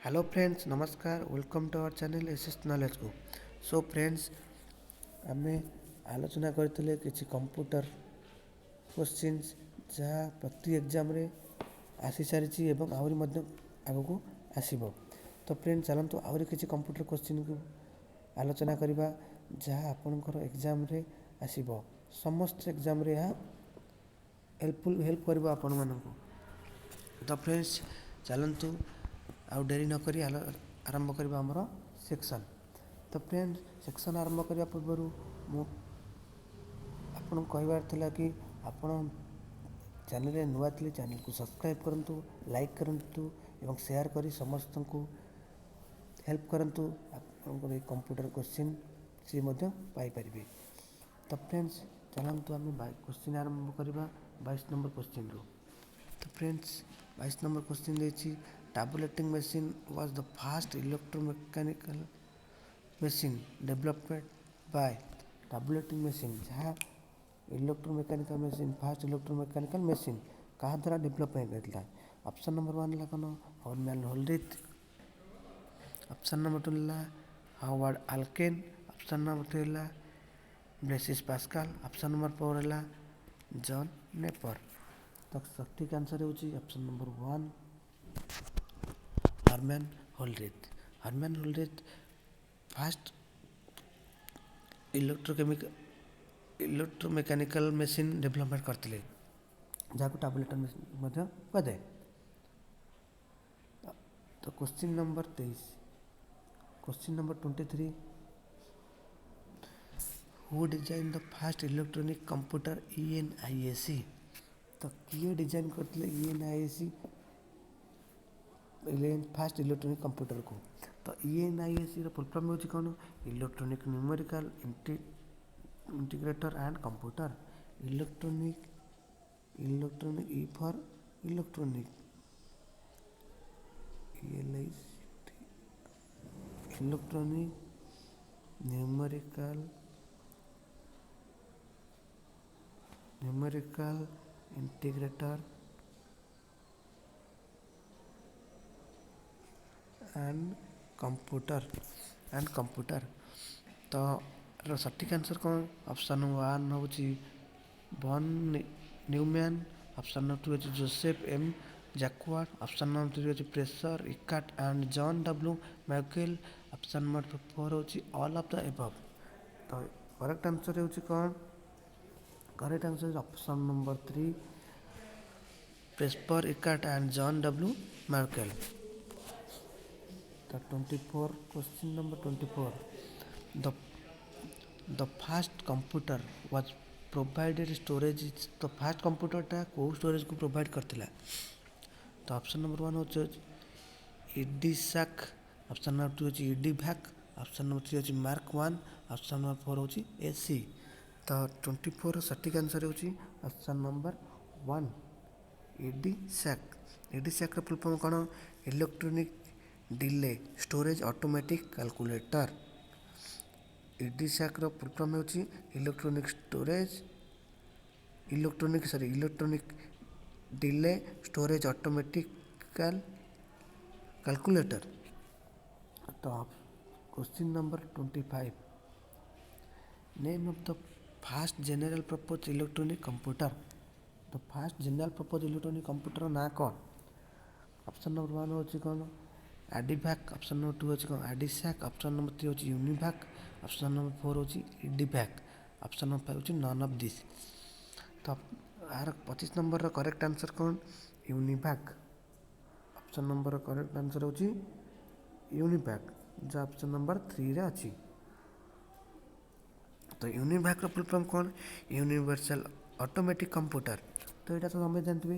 Hello friends, ନମସ୍କାର। Welcome to our channel S S ନଲେଜକୁ। Show friends, ଆମେ ଆଲୋଚନା କରିଥିଲେ କିଛି କମ୍ପ୍ୟୁଟର କୋଶ୍ଚିନ୍ସ, ଯାହା ପ୍ରତି ଏକ୍ଜାମ୍ରେ ଆସିସାରିଛି ଏବଂ ଆହୁରି ମଧ୍ୟ ଆଗକୁ ଆସିବ। ତ ଫ୍ରେଣ୍ଡ, ଚାଲନ୍ତୁ ଆହୁରି କିଛି କମ୍ପ୍ୟୁଟର କୋଶ୍ଚିନ୍କୁ ଆଲୋଚନା କରିବା, ଯାହା ଆପଣଙ୍କର ଏକ୍ଜାମ୍ରେ ଆସିବ। ସମସ୍ତ ଏକ୍ଜାମ୍ରେ ଏହା ହେଲ୍ପଫୁଲ୍, ହେଲ୍ପ କରିବ ଆପଣମାନଙ୍କୁ। ତ ଫ୍ରେଣ୍ଡସ୍, ଚାଲନ୍ତୁ ଆଉ ଡେରି ନକରି ଆରମ୍ଭ କରିବା ଆମର ସେକ୍ସନ୍। ତ ଫ୍ରେଣ୍ଡ, ସେକ୍ସନ୍ ଆରମ୍ଭ କରିବା ପୂର୍ବରୁ ମୁଁ ଆପଣଙ୍କୁ କହିବାର ଥିଲା କି ଆପଣ ଚ୍ୟାନେଲରେ ନୂଆ ଥିଲେ ଚ୍ୟାନେଲକୁ ସବସ୍କ୍ରାଇବ୍ କରନ୍ତୁ, ଲାଇକ୍ କରନ୍ତୁ ଏବଂ ସେୟାର କରି ସମସ୍ତଙ୍କୁ ହେଲ୍ପ କରନ୍ତୁ। ଆପଣଙ୍କର ଏଇ କମ୍ପ୍ୟୁଟର କୋଶ୍ଚିନ୍ ସିଏ ମଧ୍ୟ ପାଇପାରିବେ। ତ ଫ୍ରେଣ୍ଡସ୍, ଚାଲନ୍ତୁ ଆମେ କୋଶ୍ଚିନ୍ ଆରମ୍ଭ କରିବା 22 ନମ୍ବର କୋଶ୍ଚିନ୍ରୁ। ତ ଫ୍ରେଣ୍ଡସ୍, 22 ନମ୍ବର କୋଶ୍ଚିନ୍ ଦେଇଛି, "Tabulating machine was the first electromechanical machine developed by." Tabulating machine, ଯାହା electromechanical machine, first electromechanical machine କାହା ଦ୍ୱାରା ଡେଭଲପମେଣ୍ଟ ହେଇଥିଲା? ଅପସନ୍ ନମ୍ବର ୱାନ୍ ହେଲା କ'ଣ? Herman Hollerith. Option number two ହେଲା Howard Aiken. Option number three ହେଲା Blaise Pascal. Option number four ହେଲା John Napier. ତ ସଠିକ୍ ଆନ୍ସର୍ ହେଉଛି option number one, Herman Hollerith. Herman Hollerith first electromechanical machine development କରିଥିଲେ, ଯାହାକୁ ଟାବୁଲେଟର ମେସିନ୍ ମଧ୍ୟ କୁହାଯାଏ। ତ question number 23, question number 23, "Who design the first electronic computer ENIAC?" ତ କିଏ ଡିଜାଇନ୍ କରିଥିଲେ ENIAC, first electronic କମ୍ପ୍ୟୁଟରକୁ? ତ ENIACର ଫୁଲ୍ ଫର୍ମ ହେଉଛି କ'ଣ? Electronic Numerical Integrator and Computer. Electronic, E for electronic, ELICT, electronic numerical integrator and computer. ତ ସଠିକ୍ answer କ'ଣ? Option one ହେଉଛି von Neumann, option number two ହେଉଛି Joseph M Jacquard, option number three ହେଉଛି Presper Eckert and John W Merkel, option number four ହେଉଛି all of the above. ତ correct answer ହେଉଛି କ'ଣ? Correct answer option number three, ପ୍ରେସପର ଇକାର୍ଟ and John W Merkel. ତ 24, question number 24, the first computer was provided storage. ତ first କମ୍ପ୍ୟୁଟରଟା କେଉଁ ଷ୍ଟୋରେଜକୁ provide କରିଥିଲା? ତ option number one ହେଉଛି ଇଡିସାକ୍, ଅପସନ୍ ନମ୍ବର ଟୁ ହେଉଛି ଇଡିଭ୍ୟାକ୍, ଅପସନ୍ ନମ୍ବର ଥ୍ରୀ ହେଉଛି Mark one, option number four ହେଉଛି AC. ତ 24ର ସଠିକ୍ ଆନ୍ସର୍ ହେଉଛି ଅପସନ୍ ନମ୍ବର ୱାନ୍, ଇଡିସାକ୍। ଇଡିସାକ୍ର ଫୁଲ୍ ଫର୍ମ କ'ଣ? Electronic Delay Storage Automatic Calculator. ଇଡିସାକ୍ର full form ହେଉଛି electronic storage electronic sorry electronic Delay Storage Automatical Calculator. ତ question number 25, name of the first general purpose electronic computer. ତ first general purpose electronic computer ନାଁ କ'ଣ? Option number one ହେଉଛି କ'ଣ? ଆଡିଭ୍ୟାକ୍। Option number two ହେଉଛି କ'ଣ? ଆଡିସାକ୍। Option number three ହେଉଛି ୟୁନିଭ୍ୟାକ୍। Option number four ହେଉଛି ଇଡିଭ୍ୟାକ୍। ଅପସନ୍ ନମ୍ବର ଫାଇଭ୍ ହେଉଛି ନନ୍ ଅଫ୍ this. ତ ଏହାର 25 ନମ୍ବରର କରେକ୍ଟ ଆନ୍ସର୍ କ'ଣ? ୟୁନିଭ୍ୟାକ୍। ଅପସନ୍ ନମ୍ବର କରେକ୍ଟ ଆନ୍ସର୍ ହେଉଛି ୟୁନିଭ୍ୟାକ୍, ଯାହା ଅପସନ୍ ନମ୍ବର ଥ୍ରୀରେ ଅଛି। ତ ୟୁନିଭ୍ୟାକ୍ର ଫୁଲ୍ ଫର୍ମ କ'ଣ? Universal automatic computer. ତ ଏଇଟା ତ ସମସ୍ତେ ଜାଣିଥିବେ,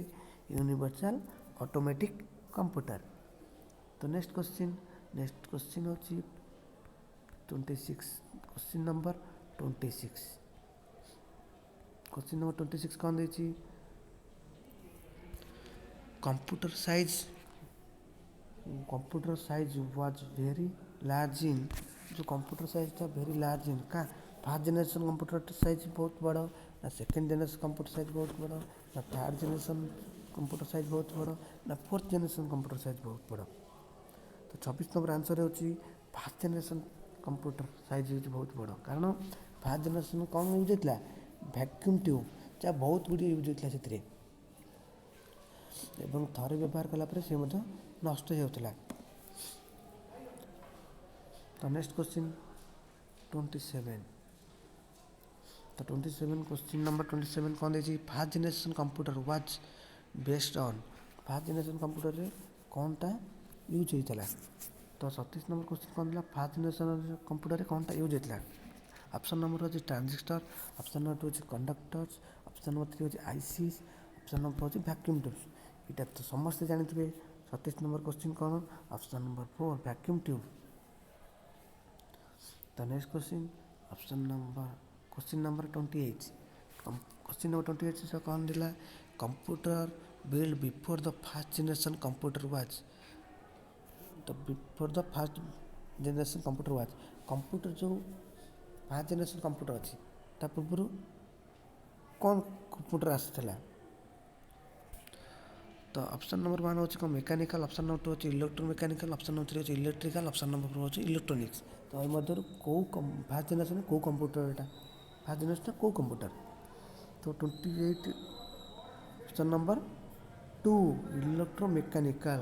ୟୁନିଭର୍ସାଲ ଅଟୋମେଟିକ୍ କମ୍ପ୍ୟୁଟର। ତ ନେକ୍ସଟ କ୍ୱେଶ୍ଚିନ୍ ହେଉଛି 26, question number 26. Question number 26 କ'ଣ ଦେଇଛି? Computer size was very large in, ଯେଉଁ କମ୍ପ୍ୟୁଟର ସାଇଜ୍ଟା ଭେରି ଲାର୍ଜ ଇନ୍ କା? ଫାର୍ଷ୍ଟ ଜେନେରେସନ୍ କମ୍ପ୍ୟୁଟର ସାଇଜ୍ ବହୁତ ବଡ଼ ନା ସେକେଣ୍ଡ ଜେନେରେସନ୍ କମ୍ପ୍ୟୁଟର ସାଇଜ୍ ବହୁତ ବଡ଼ ନା ଥାର୍ଡ଼ ଜେନେରେସନ୍ କମ୍ପ୍ୟୁଟର ସାଇଜ୍ ବହୁତ ବଡ଼ ନା ଫୋର୍ଥ ଜେନେରେସନ୍ କମ୍ପ୍ୟୁଟର ସାଇଜ୍ ବହୁତ ବଡ଼? ତ 26 ନମ୍ବର ଆନ୍ସର୍ ହେଉଛି ଫାର୍ଷ୍ଟ ଜେନେରେସନ୍ କମ୍ପ୍ୟୁଟର ସାଇଜ୍ ହେଉଛି ବହୁତ ବଡ଼, କାରଣ ଫାର୍ଷ୍ଟ ଜେନେରେସନ୍ କ'ଣ ୟୁଜ୍ ହେଇଥିଲା? ଭ୍ୟାକ୍ୟୁମ୍ ଟ୍ୟୁବ୍, ଯାହା ବହୁତ ଗୁଡ଼ିଏ ୟୁଜ୍ ହେଇଥିଲା ସେଥିରେ, ଏବଂ ଥରେ ବ୍ୟବହାର କଲା ପରେ ସେ ମଧ୍ୟ ନଷ୍ଟ ହେଇଯାଉଥିଲା। ତ ନେକ୍ସଟ କ୍ୱେଶ୍ଚିନ୍ 27। ତ 27, କ୍ୱେଶ୍ଚିନ୍ ନମ୍ବର 27 କ'ଣ ଦେଇଛି? First generation computer was based on. First generation କମ୍ପ୍ୟୁଟରରେ କ'ଣଟା ୟୁଜ୍ ହେଇଥିଲା? ତ 27 ନମ୍ବର କ୍ୱେଶ୍ଚିନ୍ କ'ଣ ଥିଲା? ଫାର୍ଷ୍ଟ ଜେନେରେସନ୍ କମ୍ପ୍ୟୁଟରରେ କ'ଣଟା ୟୁଜ୍ ହେଇଥିଲା? ଅପସନ୍ ନମ୍ବର ହେଉଛି ଟ୍ରାଞ୍ଜିଷ୍ଟର, ଅପସନ୍ ନମ୍ବର 2 ହେଉଛି କଣ୍ଡକ୍ଟର୍ସ, ଅପସନ୍ ନମ୍ବର 3 ହେଉଛି ଆଇସିସ୍, ଅପସନ୍ ନମ୍ବର 4 ହେଉଛି ଭ୍ୟାକ୍ୟୁମ୍ ଟ୍ୟୁବ୍ସ। ଏଇଟା ତ ସମସ୍ତେ ଜାଣିଥିବେ। 27 ନମ୍ବର କ୍ୱେଶ୍ଚିନ୍ କ'ଣ? Option number 4, vacuum tube. ତ next question, option number, question number 28। Question number 28 କ'ଣ ଥିଲା? Computer build before the first generation computer was. ତ before the first generation computer was, computer ଯେଉଁ ଫାର୍ଷ୍ଟ ଜେନେରେସନ୍ କମ୍ପ୍ୟୁଟର ଅଛି ତା ପୂର୍ବରୁ କ'ଣ କମ୍ପ୍ୟୁଟର ଆସିଥିଲା? ତ ଅପସନ୍ ନମ୍ବର 1 ହେଉଛି କ'ଣ ମେକାନିକାଲ୍, ଅପସନ୍ ନମ୍ବର 2 ହେଉଛି ଇଲେକ୍ଟ୍ରୋ ମେକାନିକାଲ୍, ଅପସନ୍ ନମ୍ବର 3 ହେଉଛି ଇଲେକ୍ଟ୍ରିକାଲ୍, ଅପସନ୍ ନମ୍ବର 4 ହେଉଛି ଇଲେକ୍ଟ୍ରୋନିକ୍ସ। ତ ଏ ମଧ୍ୟରୁ କେଉଁ ଫାର୍ଷ୍ଟ ଜେନେରେସନ୍ କେଉଁ କମ୍ପ୍ୟୁଟର ଏଇଟା? ଫାର୍ଷ୍ଟ ଜେନେରେସନ୍ଟା କେଉଁ କମ୍ପ୍ୟୁଟର? ତ 28 option number 2, electro mechanical.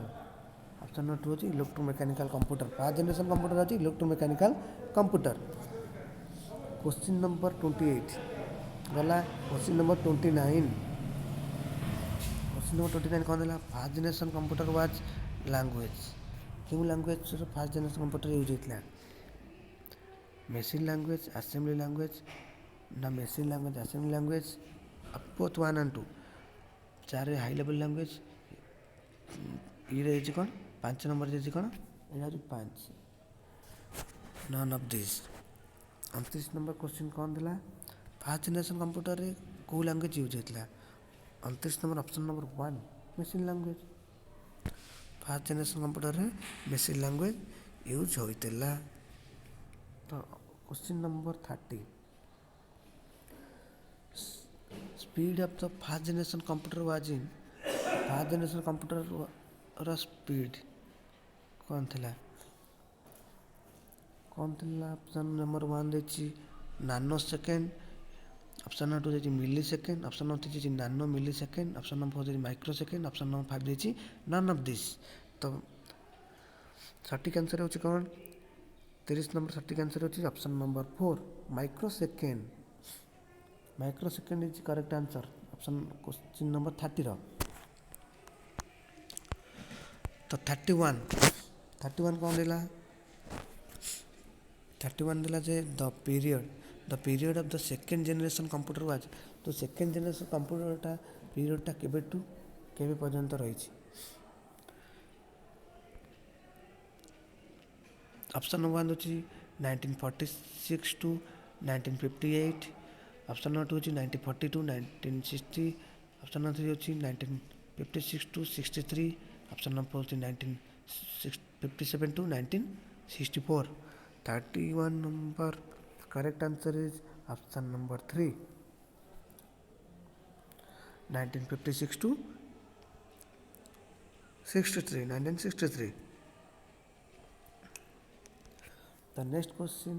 Option number 2 ହେଉଛି electro mechanical computer. First generation computer ହେଉଛି electro mechanical computer. Question number 28 ଗଲା। Question number 29। Question number 29 କ'ଣ ହେଲା? First generation computer was language. କେଉଁ ଲାଙ୍ଗୁଏଜ୍ର ଫାର୍ଷ୍ଟ ଜେନେରେସନ୍ କମ୍ପ୍ୟୁଟର ୟୁଜ୍ ହେଇଥିଲା? Machine language, assembly language ନା machine language, assembly language, both 1 and 2। 4 high level language. ଇରେ ହେଇଛି କ'ଣ? 5 number ଦେଇଛି କ'ଣ? ଏଇଟା ହେଉଛି 5, non of this. 29 number question କ'ଣ ଥିଲା? ଫାର୍ଷ୍ଟ ଜେନେରେସନ୍ କମ୍ପ୍ୟୁଟରରେ କେଉଁ ଲାଙ୍ଗୁଏଜ୍ ୟୁଜ୍ ହେଇଥିଲା? 29 number option number 1, machine language. First generation କମ୍ପ୍ୟୁଟରରେ ମେସିନ୍ ଲାଙ୍ଗୁଏଜ୍ ୟୁଜ୍ ହୋଇଥିଲା। ତ question number 30, speed of the first generation computer was in. First generation କମ୍ପ୍ୟୁଟରର speed କ'ଣ ଥିଲା? କ'ଣ ଥିଲା? ଅପସନ୍ ନମ୍ବର 1 ଦେଇଛି ନାନୋ ସେକେଣ୍ଡ, ଅପସନ୍ ନମ୍ବର 2 ଦେଇଛି ମିଲି ସେକେଣ୍ଡ, ଅପସନ୍ ନମ୍ବର 3 ଦେଇଛି nano milli second, option number 4 ଦେଇଛି ମାଇକ୍ରୋ ସେକେଣ୍ଡ, ଅପସନ୍ ନମ୍ବର 5 ଦେଇଛି ନନ୍ ଅଫ୍ this. ତ ସଠିକ୍ ଆନ୍ସର୍ ହେଉଛି କ'ଣ? 30 ନମ୍ବର ସଠିକ୍ ଆନ୍ସର୍ ହେଉଛି option number 4, micro second. Micro second is correct answer option question number 30ର। ତ 31, 31 କ'ଣ ଦେଲା? 31 ଦେଲା ଯେ the period, the period of the second generation computer was. ତ ସେକେଣ୍ଡ ଜେନେରେସନ୍ କମ୍ପ୍ୟୁଟରଟା ପିରିୟଡ଼ଟା କେବେଠୁ କେବେ ପର୍ଯ୍ୟନ୍ତ ରହିଛି? ଅପସନ୍ ନମ୍ବର 1 ହେଉଛି 1946 ଟୁ 1958, ଅପସନ୍ ନମ୍ବର 2 ହେଉଛି 1940 ଟୁ 1960, ଅପସନ୍ ନମ୍ବର 3 ହେଉଛି 1956 ଟୁ 63, ଅପସନ୍ ନମ୍ବର 4 ହେଉଛି 1957 two 1964। 31 number correct answer is option number 3, 1956 to 63, 1963। The next question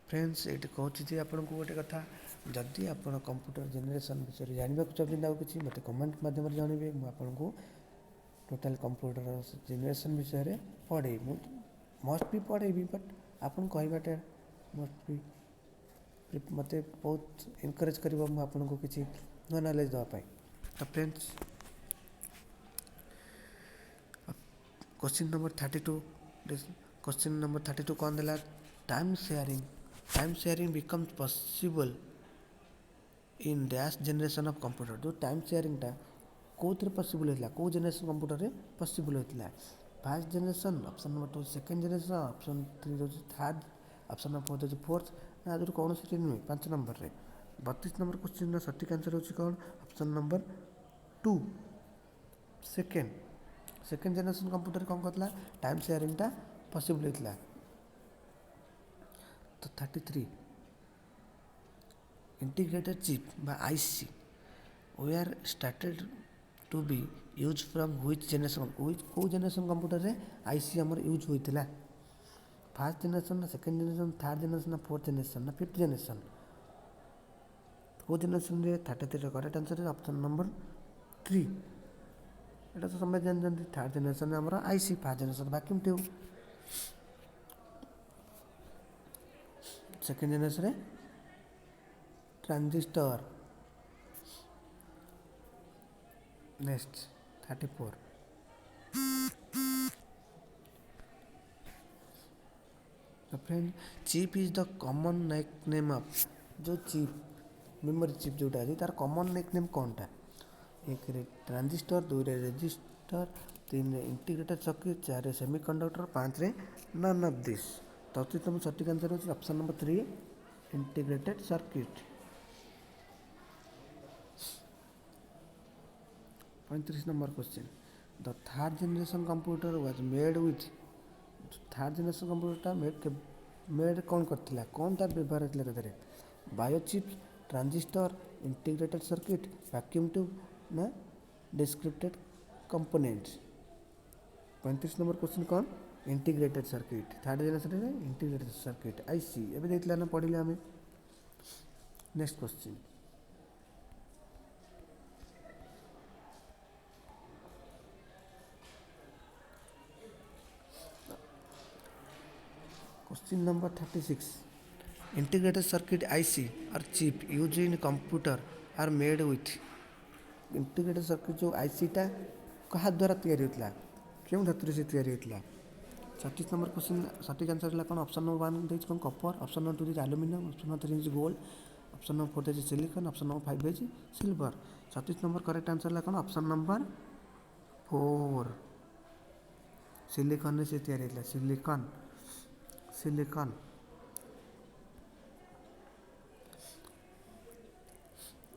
friends, ଏଇଠି କହୁଛି ଯେ ଆପଣଙ୍କୁ ଗୋଟେ କଥା, ଯଦି ଆପଣ କମ୍ପ୍ୟୁଟର ଜେନେରେସନ୍ ବିଷୟରେ ଜାଣିବାକୁ ଚାହୁଁଛନ୍ତି ଆଉ କିଛି, ମୋତେ କମେଣ୍ଟ ମାଧ୍ୟମରେ ଜଣାଇବେ। ମୁଁ ଆପଣଙ୍କୁ ଟୋଟାଲ୍ କମ୍ପ୍ୟୁଟର ଜେନେରେସନ୍ ବିଷୟରେ ପଢ଼େଇବି। ମୁଁ ମଷ୍ଟ ବି ପଢ଼େଇବି, ବଟ୍ ଆପଣ କହିବାଟା ମଷ୍ଟ ବି ମୋତେ ବହୁତ ଏନକରେଜ୍ କରିବ ମୁଁ ଆପଣଙ୍କୁ କିଛି ନୂଆ ନଲେଜ୍ ଦେବା ପାଇଁ। ତ friends, question number 32, question number 32 କ'ଣ ଦେଲା? Time sharing, time sharing becomes possible in dash generation of computer. ଯେଉଁ ଟାଇମ୍ ସେୟାରିଂଟା କେଉଁଥିରେ ପସିବଲ୍ ହେଇଥିଲା? କେଉଁ ଜେନେରେସନ୍ କମ୍ପ୍ୟୁଟରରେ ପସିବଲ୍ ହେଇଥିଲା? First generation, option number 2 second generation, option 3 ହେଉଛି ଥାର୍ଡ଼, ଅପସନ୍ ନମ୍ବର 4 ହେଉଛି ଫୋର୍ଥ, ନା ଆದರೂ କୌଣସି ନୁହେଁ 5 ନମ୍ବରରେ। 32 ନମ୍ବର କ୍ୱେଶ୍ଚିନ୍ର ସଠିକ୍ ଆନ୍ସର୍ ହେଉଛି କ'ଣ? Option number 2, second. Second generation computer କ'ଣ କରିଥିଲା? ଟାଇମ୍ ସେୟାରିଂଟା ପସିବଲ୍ ହେଇଥିଲା। ତ 33, ଇଣ୍ଟିଗ୍ରେଟେଡ୍ ଚିପ୍ ବା IC were started to be use from which generation? Which କେଉଁ ଜେନେରେସନ୍ କମ୍ପ୍ୟୁଟରରେ I C ଆମର ୟୁଜ୍ ହୋଇଥିଲା? ଫାର୍ଷ୍ଟ ଜେନେରେସନ୍ ନା ସେକେଣ୍ଡ ଜେନେରେସନ୍, ଥାର୍ଡ଼ ଜେନେରେସନ୍ ନା ଫୋର୍ଥ ଜେନେରେସନ୍ ନା ଫିଫ୍ଥ ଜେନେରେସନ୍? କେଉଁ ଜେନେରେସନ୍ରେ? 33ର correct answer option number 3। ଏଇଟା ତ ସମସ୍ତେ ଜାଣିଛନ୍ତି, ଥାର୍ଡ଼ ଜେନେରେସନ୍ରେ ଆମର I C, first generation vacuum tube, second ଜେନେରେସନ୍ରେ transistor. Next 34। ତ friend, chip is the common name of, ଯେଉଁ ଚିପ୍ ମେମୋରି ଚିପ୍ ଯେଉଁଟା ଅଛି ତାର କମନ୍ ନେକ୍ ନେମ୍ କ'ଣଟା? 1ରେ ଟ୍ରାଞ୍ଜିଷ୍ଟର, 2ରେ ରେଜିଷ୍ଟର, 3ରେ ଇଣ୍ଟିଗ୍ରେଟେଡ୍ ସର୍କିଟ୍, 4ରେ ସେମି କଣ୍ଡକ୍ଟର, 5ରେ ନନ୍ ଅଫ୍ this. 33 number ସଠିକ୍ ଆନ୍ସର୍ ହେଉଛି option number 3, integrated circuit. 35 number question, the third generation computer was made with. Third generation କମ୍ପ୍ୟୁଟରଟା made କ'ଣ କରିଥିଲା, କ'ଣ ତାର ବ୍ୟବହାର ହେଇଥିଲା ତା ଦେହରେ? Biochip, transistor, integrated circuit, vacuum tube ନା ଡିସ୍କ୍ରିପ୍ଟେଡ୍ କମ୍ପୋନେଣ୍ଟ? 35 ନମ୍ବର କ୍ୱେଶ୍ଚିନ୍ କ'ଣ? Integrated circuit. ଥାର୍ଡ଼ ଜେନେରେସନ୍ରେ ଇଣ୍ଟିଗ୍ରେଟେଡ୍ ସର୍କିଟ୍ I C ଏବେ ଦେଇଥିଲା ନା ପଢ଼ିଲେ ଆମେ। Next question, question number 36। Integrated circuit IC or chip used in computer are made with. Integrated circuit ଯେଉଁ ଆଇସିଟା କାହା ଦ୍ୱାରା ତିଆରି ହୋଇଥିଲା, କେଉଁ ଧାତୁରେ ସେ ତିଆରି ହୋଇଥିଲା? 36 ନମ୍ବର କ୍ୱେଶ୍ଚିନ୍ ସଠିକ୍ ଆନ୍ସର୍ ହେଲା କ'ଣ? ଅପସନ୍ ନମ୍ବର 1 ଦେଇଛି କ'ଣ କପର, ଅପସନ୍ ନମ୍ବର 2 ଦେଇଛି ଆଲୁମିନିୟମ୍, ଅପସନ୍ ନମ୍ବର 3 ଦେଇଛି ଗୋଲ୍ଡ, ଅପସନ୍ ନମ୍ବର 4 ଦେଇଛି ସିଲିକନ୍, ଅପସନ୍ ନମ୍ବର 5 ଦେଇଛି ସିଲଭର। 36 ନମ୍ବର କରେକ୍ଟ ଆନ୍ସର୍ ହେଲା କ'ଣ? ଅପସନ୍ ନମ୍ବର 4, ସିଲିକନ୍ରେ ସେ ତିଆରି ହୋଇଥିଲା, ସିଲିକନ୍, ସିଲିକନ୍।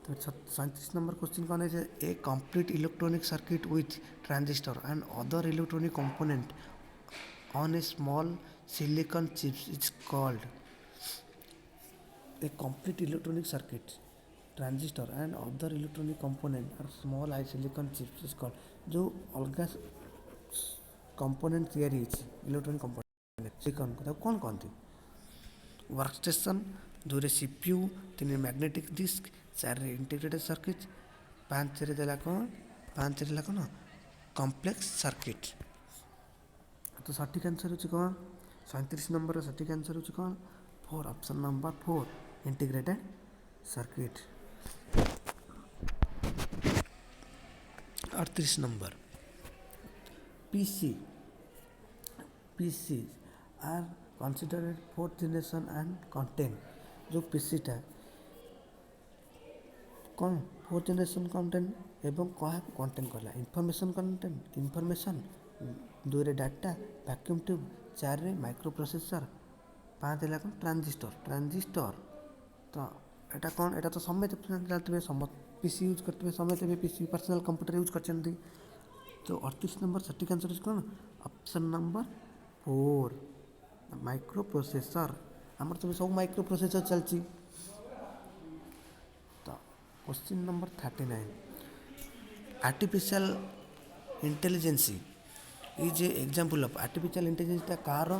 ତ 37 ନମ୍ବର କ୍ୱେଶ୍ଚିନ୍ କ'ଣ ହେଇଛି? A complete electronic circuit with transistor and other electronic component on a small silicon chips is called. A complete electronic circuit, transistor and other electronic component are small I silicon chips is called. ଯେଉଁ ଅଲଗା component ତିଆରି ହେଇଛି electronic component silicon, ତାକୁ କ'ଣ କହନ୍ତି? Workstation, 2ରେ C P U, 3ରେ magnetic disk, 4ରେ ଇଣ୍ଟିଗ୍ରେଟେଡ୍ ସର୍କିଟ୍, 5ରେ ଦେଲା କ'ଣ? 5ରେ ହେଲା କ'ଣ କମ୍ପ୍ଲେକ୍ସ ସର୍କିଟ୍। ତ ସଠିକ୍ ଆନ୍ସର୍ ହେଉଛି କ'ଣ? 37 ନମ୍ବରର ସଠିକ୍ ଆନ୍ସର୍ ହେଉଛି କ'ଣ? 4, option number 4, integrated circuit. 38 number, PC, PC are considered fourth generation and contain. ଯେଉଁ ପିସିଟା କ'ଣ ଫୋର୍ଥ ଜେନେରେସନ୍ କଣ୍ଟେଣ୍ଟ ଏବଂ କାହାକୁ କଣ୍ଟେଣ୍ଟ କଲା? ଇନଫର୍ମେସନ୍ କଣ୍ଟେଣ୍ଟ, ଇନଫର୍ମେସନ୍, 2ରେ ଡାଟା, ଭ୍ୟାକ୍ୟୁମ୍ ଟ୍ୟୁବ୍, 4ରେ ମାଇକ୍ରୋ ପ୍ରୋସେସର୍, 5 ହେଲା କ'ଣ ଟ୍ରାଞ୍ଜିଷ୍ଟର, ଟ୍ରାଞ୍ଜିଷ୍ଟର। ତ ଏଇଟା କ'ଣ? ଏଇଟା ତ ସମସ୍ତେ ଜାଣିଥିବେ, ସମସ୍ତେ ପି ସି ୟୁଜ୍ କରିଥିବେ, ସମସ୍ତେ ଏବେ P C personal computer use କରିଛନ୍ତି। ତ 38 ନମ୍ବର ସଠିକ୍ ଆନ୍ସର୍ ହେଉଛି କ'ଣ? Option number 4, micro processor. ଆମର ତ ସବୁ ମାଇକ୍ରୋ ପ୍ରୋସେସର୍ ଚାଲିଛି। ତ question number 39, artificial intelligence is a example of. Artificial ଇଣ୍ଟେଲିଜେନ୍ସଟା କାହାର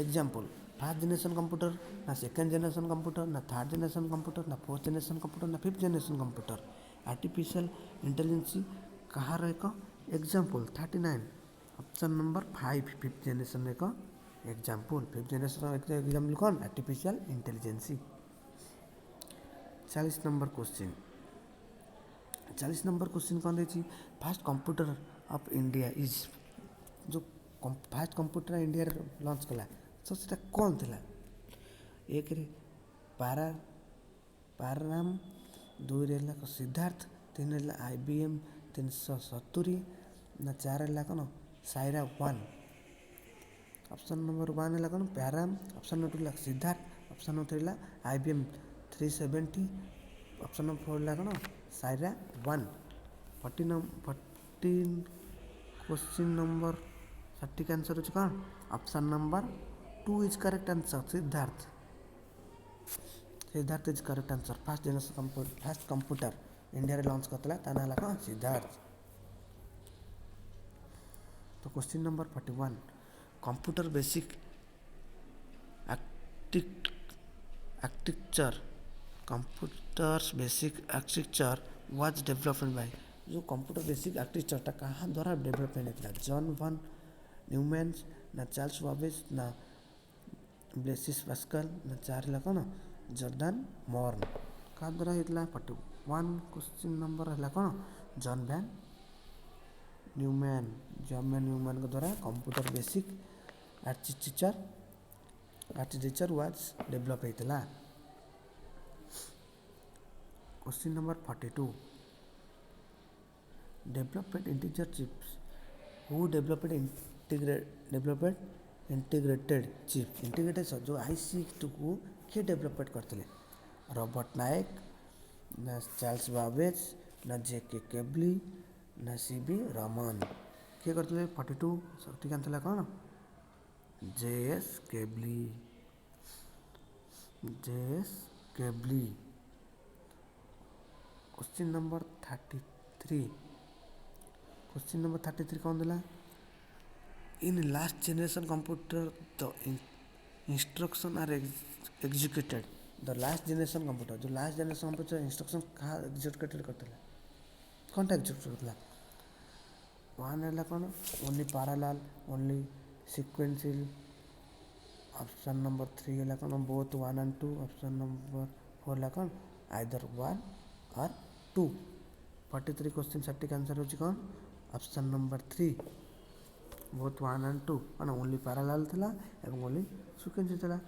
ଏକ୍ଜାମ୍ପଲ୍? ଫାର୍ଷ୍ଟ ଜେନେରେସନ୍ କମ୍ପ୍ୟୁଟର ନା ସେକେଣ୍ଡ ଜେନେରେସନ୍ କମ୍ପ୍ୟୁଟର ନା ଥାର୍ଡ଼ ଜେନେରେସନ୍ କମ୍ପ୍ୟୁଟର ନା ଫୋର୍ଥ ଜେନେରେସନ୍ କମ୍ପ୍ୟୁଟର ନା fifth generation computer? Artificial intelligence କାହାର ଏକ example? 39, option number 5, fifth generation ଏକ example. Fifth generation example କ'ଣ? Artificial intelligence. 40 number question, 40 number question କ'ଣ ଦେଇଛି? First computer of India is, ଯେଉଁ first computer ଇଣ୍ଡିଆରେ ଲଞ୍ଚ କଲା, ତ ସେଟା କ'ଣ ଥିଲା? 1ରେ ପାରାମ, 2ରେ ହେଲା ସିଦ୍ଧାର୍ଥ, 3ରେ ହେଲା I B M 370 ନା 4 ହେଲା କ'ଣ ସାଇରା 1। ଅପସନ୍ ନମ୍ବର 1 ହେଲା କ'ଣ ପ୍ୟାରାମ, ଅପସନ୍ ନମ୍ବର 2 ହେଲା ସିଦ୍ଧାର୍ଥ, ଅପସନ୍ ନମ୍ବର 3 ହେଲା I B M 370, option number 4 ହେଲା କ'ଣ ସାଇରା 1। 40 କ୍ୱେଶ୍ଚିନ୍ ନମ୍ବର ସଠିକ୍ ଆନ୍ସର୍ ହେଉଛି କ'ଣ? Option number 2 is correct answer, Siddhartha. Siddhartha is correct answer. First generation computer, first computer ଇଣ୍ଡିଆରେ ଲଞ୍ଚ କରିଥିଲା, ତା ନାଁ ହେଲା କ'ଣ? Siddharth. Question number 41, computer basic architecture, computers basic architecture was developed by, ଯେଉଁ କମ୍ପ୍ୟୁଟର ବେସିକ୍ ଆର୍କିଟେକ୍ଚରଟା କାହା ଦ୍ୱାରା ଡେଭଲପମେଣ୍ଟ ହେଇଥିଲା? ଜନ୍ ଭାନ୍ ନ୍ୟୁମ୍ୟାନ୍ସ ନା ଚାର୍ଲସ ବାବେଜ ନା ବ୍ଲେସିସ୍ ପାସ୍କାଲ ନା ଚାରି ହେଲା କ'ଣ ଜର୍ଦାନ ମର୍ନ? କାହା ଦ୍ୱାରା ହେଇଥିଲା? 41 କ୍ୱେଶ୍ଚିନ୍ ନମ୍ବର ହେଲା କ'ଣ ଜନ୍ ଭ୍ୟାନ୍ ନ୍ୟୁମ୍ୟାନ୍। ଜନ୍ ଭ୍ୟାନ୍ ନ୍ୟୁମ୍ୟାନ୍ଙ୍କ ଦ୍ୱାରା computer basic architecture was develop ହେଇଥିଲା। Question number 42, developed integer chips, who developed developed integrated chip? Integrated ଯେଉଁ ଆଇସିକୁ କିଏ ଡେଭଲପମେଣ୍ଟ କରିଥିଲେ? ରବର୍ଟ ନାୟକ ନା ଚାର୍ଲସ ବାବେଜ ନା ଜେ କେ କେବଲି ନା ସି ବି ରମନ? କିଏ କରିଥିଲେ? 42 ସଠିକ୍ ଆନ୍ସର୍ ହେଲା କ'ଣ J S Kavli, J S Kavli. Question number 33, question number 33 କ'ଣ ଦେଲା? In last generation computer the instruction are executed. The last generation computer, ଯେଉଁ ଲାଷ୍ଟ ଜେନେରେସନ୍ କମ୍ପ୍ୟୁଟର ଇନଷ୍ଟ୍ରକ୍ସନ୍ କାହା ଏକ୍ଜିକ୍ୟୁଟେଡ୍ କରିଥିଲା? କ'ଣଟା ଏକ୍ଜିକ୍ୟୁଟ୍ କରିଥିଲା? ୱାନ୍ ହେଲା କ'ଣ only parallel, only sequential. Option number 3 ହେଲା କ'ଣ both 1 and 2। Option number 4 ହେଲା କ'ଣ ଆଇଦର 1 ଅର୍ 2। 43 କ୍ୱେଶ୍ଚିନ୍ ସଠିକ୍ ଆନ୍ସର୍ ହେଉଛି କ'ଣ option number 3, both 1 and 2। କ'ଣ ଓନ୍ଲି ପାରାଲାଲ୍ ଥିଲା ଏବଂ ଓନ୍ଲି ସିକ୍ୱେନ୍ସିଆଲ୍ ଥିଲା।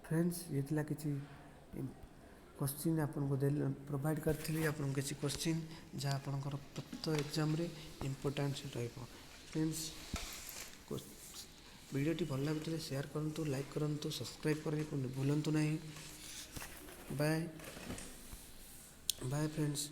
ଫ୍ରେଣ୍ଡସ୍, ଇଏ ଥିଲା କିଛି କ୍ୱେଶ୍ଚିନ୍ ଆପଣଙ୍କୁ ଦେଲି, ପ୍ରୋଭାଇଡ଼ କରିଥିଲି ଆପଣଙ୍କୁ କିଛି କ୍ୱେଶ୍ଚିନ୍ ଯାହା ଆପଣଙ୍କର ପ୍ରତ୍ୟେକ ଏକ୍ଜାମ୍ରେ ଇମ୍ପୋର୍ଟାନ୍ସ ରହିବ। ଫ୍ରେଣ୍ଡସ୍, ଭିଡ଼ିଓଟି ଭଲ ଲାଗୁଥିଲେ ସେୟାର କରନ୍ତୁ, ଲାଇକ୍ କରନ୍ତୁ, ସବସ୍କ୍ରାଇବ୍ କରିବାକୁ ଭୁଲନ୍ତୁ ନାହିଁ। Bye bye friends.